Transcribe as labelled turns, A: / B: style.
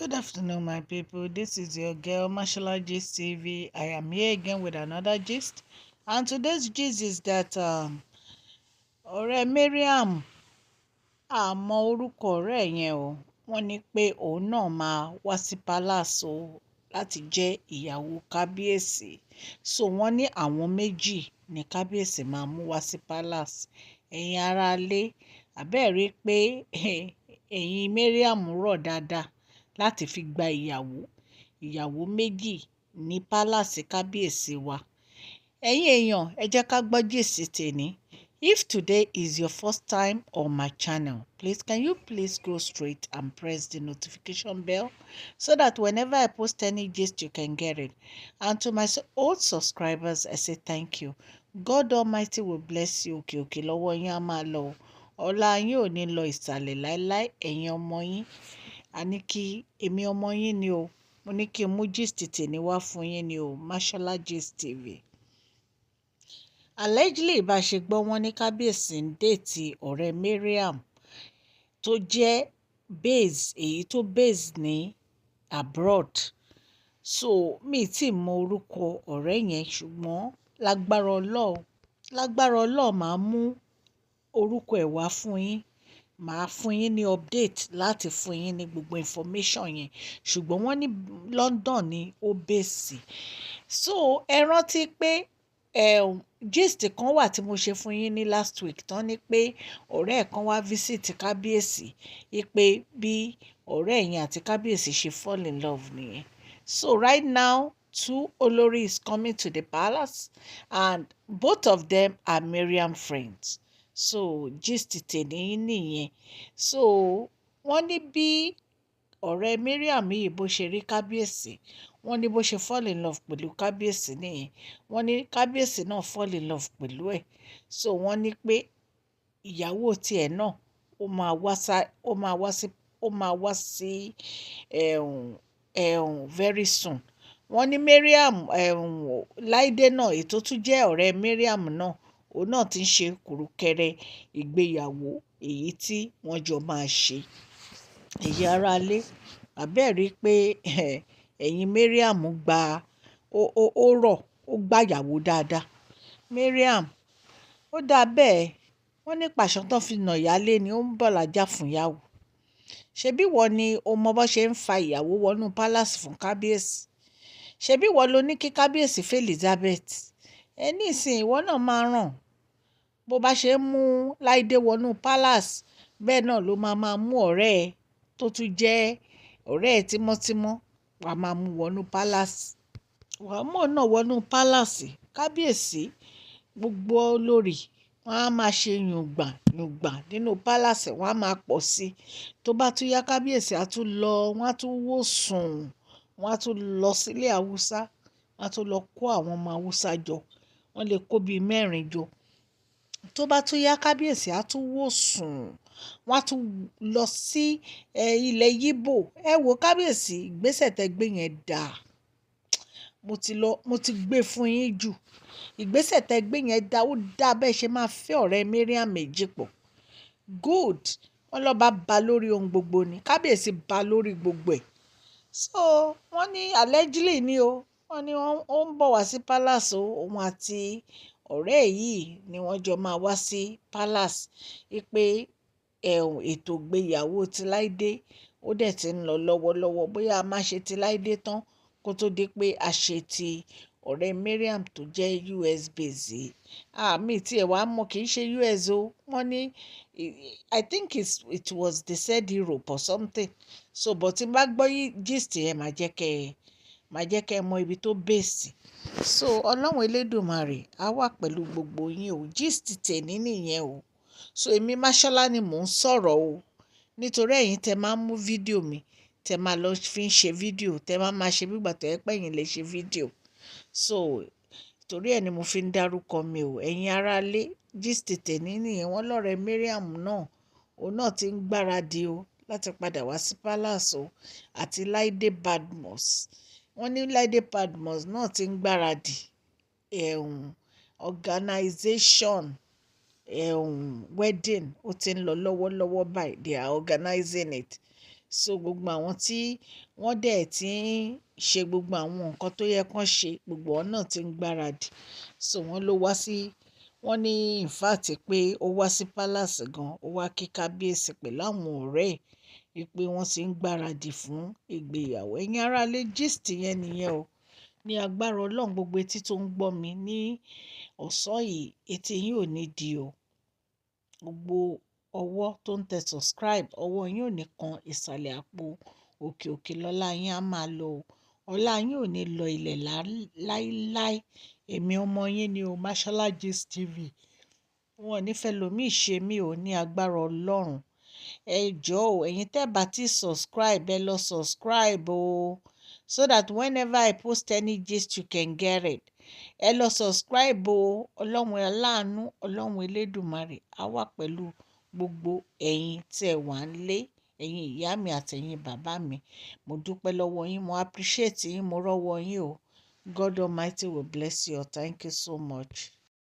A: Good afternoon, my people. This is your girl, Mashallah Gist TV. I am here again with another gist. And today's gist is that ọ̀rẹ́ Mariam, àmọ́ orúkọ ọ̀rẹ́ yẹn o, wọ́n ní pé òun náà máa wá sí palace o láti jẹ́ ìyàwó kábíyèsí. So wọ́n ní àwọn méjì ní kábíyèsí máa mú wá sí palace. Ẹ̀yin aráalé, àbẹ́ẹ̀ rí pé ẹ̀yin Mariam rọ̀ dáadáa láti fi gba ìyàwó, ìyàwó méjì ní palace kábíyèsí wa. Ẹ̀yin èèyàn, ẹ jẹ́ ká gbọ́ gist tèní. If today is your first time on my channel, please can you please go straight and press the notification bell so that whenever I post any gist, you can get it. And to my old subscribers, I say thank you. God Almighty will bless you. Òkè òkè lọ́wọ́ yín á máa lọ. Ọlá yín ò ní lọ ìsàlẹ̀ láíláí, ẹ̀yin ọmọ yín. A ní kí èmi ọmọ yín ni o. Mo ní kí n mú gist tèmi wá fún yín ni o. Mashola Gist TV. Allegedly, bá ṣe gbọ́, wọ́n ní kábíyèsí ń date ọ̀rẹ́ Mariam tó jẹ́ base, èyí tó base ní abroad. So mi tí mọ orúkọ ọ̀rẹ́ yẹn, ṣùgbọ́n lágbára Ọlọ́run, lágbára Ọlọ́run, màá mú orúkọ ẹ̀ wá fún yín. Màá fún yín ní update láti fún yín ní gbogbo information yẹn. Ṣùgbọ́n wọ́n ní London ni ó base sí. So ẹ rántí pé gist kan wà tí mo ṣe fún yín ní last week tán ní pé ọ̀rẹ́ ẹ̀ kan wá visit kábíyèsí, pé bí ọ̀rẹ́ yẹn àti kábíyèsí ṣe fall in love nìyẹn. So right now, two olórí is coming to the palace and both of them are Mariam friends. So gist tèmi nìyẹn. So wọ́n ní bí ọ̀rẹ́ Mariam yìí bó ṣe rí kábíyèsí, wọ́n ní bó ṣe fall in love pẹ̀lú kábíyèsí nìyẹn. Wọ́n ní kábíyèsí náà fall in love pẹ̀lú ẹ̀. So wọ́n ní pé ìyàwó tiẹ̀ náà ó máa wá sí ẹ̀hún ẹ̀hún very soon. Wọ́n ní Mariam ẹ̀hún Láìdé náà, èyí tó tún jẹ́ ọ̀rẹ́ Mariam náà, òun náà ti ń ṣe kùrukẹrẹ ìgbéyàwó èyí tí wọ́n jọ máa ṣe. Ẹ̀yin aráalé, àbẹ́ẹ̀ rí pé ẹ̀yin Mariam gba ó rọ̀, ó gbà ìyàwó dáadáa. Mariam, ó dáa bẹ́ẹ̀. Wọ́n ní pàṣán tó fi nà ìyálé ni ó ń bọ̀ lájà fún ìyàwó. Ṣebí ìwọ ni o mọ bó ṣe ń fa ìyàwó wọnú palace fún kábíyèsí? Ṣebí ìwọ ló ní kí kábíyèsí fẹ́ Elizabeth? Ẹ ní ìsìn ìwọ náà máa ràn. Bó bá ṣe ń mú Láìdé wọnú palace, bẹ́ẹ̀ náà ló máa máa mú ọ̀rẹ́ ẹ tó tún jẹ́ ọ̀rẹ́ ẹ tímọ́tímọ́, wàá máa mú wọnú palace. Wàá mú òun náà wọnú palace. Kábíyèsí, gbogbo olórí wọ́n á máa ṣe yùngbà yùngbà nínú palace, wọ́n á máa pọ̀ sí i. Tó bá tún yá, kábíyèsí á tún lọ, wọ́n á tún wò sùn, wọ́n á tún lọ sílé Haúsá, wọ́n á tún lọ kó àwọn ọmọ Haúsá jọ. Wọ́n lè kó bí mẹ́rin jọ. Tó bá tún yá, kábíyèsí á tún wò sùn, wọ́n á tún lọ sí ilẹ̀ Íbò. Ẹ wo kábíyèsí, ìgbésẹ̀ tẹ gbé yẹn dà. Mo ti lọ, mo ti gbé fún yín jù. Ìgbésẹ̀ tẹ gbé yẹn dà, ó dá bẹ́ẹ̀ ṣe máa fẹ́ ọ̀rẹ́ Mariam méjì pọ̀. Good. Wọ́n lọ bá ba lórí ohun gbogbo ni. Kábíyèsí ba lórí gbogbo ẹ̀. So wọ́n ní allegedly ni o. Wọ́n ní ó ń bọ̀ wá sí palace o. Òun àti ọ̀rẹ́ yìí ni wọ́n jọ máa wá sí palace. Wípé ètò ìgbéyàwó ti Láìdé ó dẹ̀ ti ń lọ lọ́wọ́lọ́wọ́. Bóyá a máa ṣe ti Láìdé tán kó tó di pé a ṣe ti ọ̀rẹ́ Mariam tó jẹ́ US base. Àmì tí ẹ wá mọ̀ kì í ṣe US o. Wọ́n ní I think it was, they said Europe or something. So but tí n bá gbọ́ gist yẹn, màá jẹ́ kẹ́ ẹ mọ ibi tó base. So Ọlọ́run Elédùmarè á wà pẹ̀lú gbogbo yín o. Gist tèmi nìyẹn o. So èmi Mashola ni mò ń sọ̀rọ̀ o. Nítorí ẹ̀yin tẹ máa ń mú fídíò mi, tẹ máa lọ fi ń ṣe fídíò, tẹ máa máa ṣe bí ìgbà tó jẹ́ pé ẹ̀yin lè ṣe fídíò. So torí ẹ ni mo fi ń dárúkọ mi o. Ẹ̀yin aráalé, gist tèmi nìyẹn. Wọ́n lọ́rẹ Mariam náà, òun náà ti ń gbáradì o láti padà wá sí palace o àti Láìdé Badmus. Wọ́n ní Láìdé Badmus náà ti ń gbáradì ẹ̀hún organization wedding, ó ti ń lọ lọ́wọ́lọ́wọ́ báyìí. They are organizing it. So gbogbo àwọn tí wọ́n dẹ̀ ti ń ṣe gbogbo àwọn nǹkan tó yẹ kán ṣe, gbogbo wọn náà ti ń gbáradì. So wọ́n ló wá sí, wọ́n ní in fact pé ó wá sí palace gan, ó wá kí kábíyèsí pẹ̀lú àwọn ọ̀rẹ́ ẹ̀ wípé wọ́n ti ń gbáradì fún ìgbéyàwó. Ẹ̀yin ará ilé, gist yẹn nìyẹn o. Ní agbára Ọlọ́run, gbogbo etí tó ń gbọ́ mi ní ọ̀sán yìí, etí yín ò ní di o. Gbogbo ọwọ́ tó ń tẹ subscribe, ọwọ́ yín ò ní kan ìsàlẹ̀ àpò. Òkè òkè lọ́lá yín á máa lọ o. Ọlá yín ò ní lọ ilẹ̀ láíláí. Èmi ọmọ yín ni o, Mashola Gist TV. Wọn ò ní fẹ́ lomi ṣe mí o ní agbára Ọlọ́run. Ẹ jọ̀ọ́ o, ẹ̀yin tẹ́ bá ti subscribe, ẹ lọ subscribe o, so that whenever I post any gist, you can get it. Ẹ lọ subscribe o. Ọlọ́run aláàánú, Ọlọ́run Elédùmarè á wà pẹ̀lú gbogbo ẹ̀yin tí ẹ wà ń lé, ẹ̀yin ìyá mi àti ẹ̀yin bàbá mi. Mo dúpẹ́ lọ́wọ́ yín, mo appreciate yín, mo rọ́wọ́ yín o. God Almighty will bless you all. Thank you so much.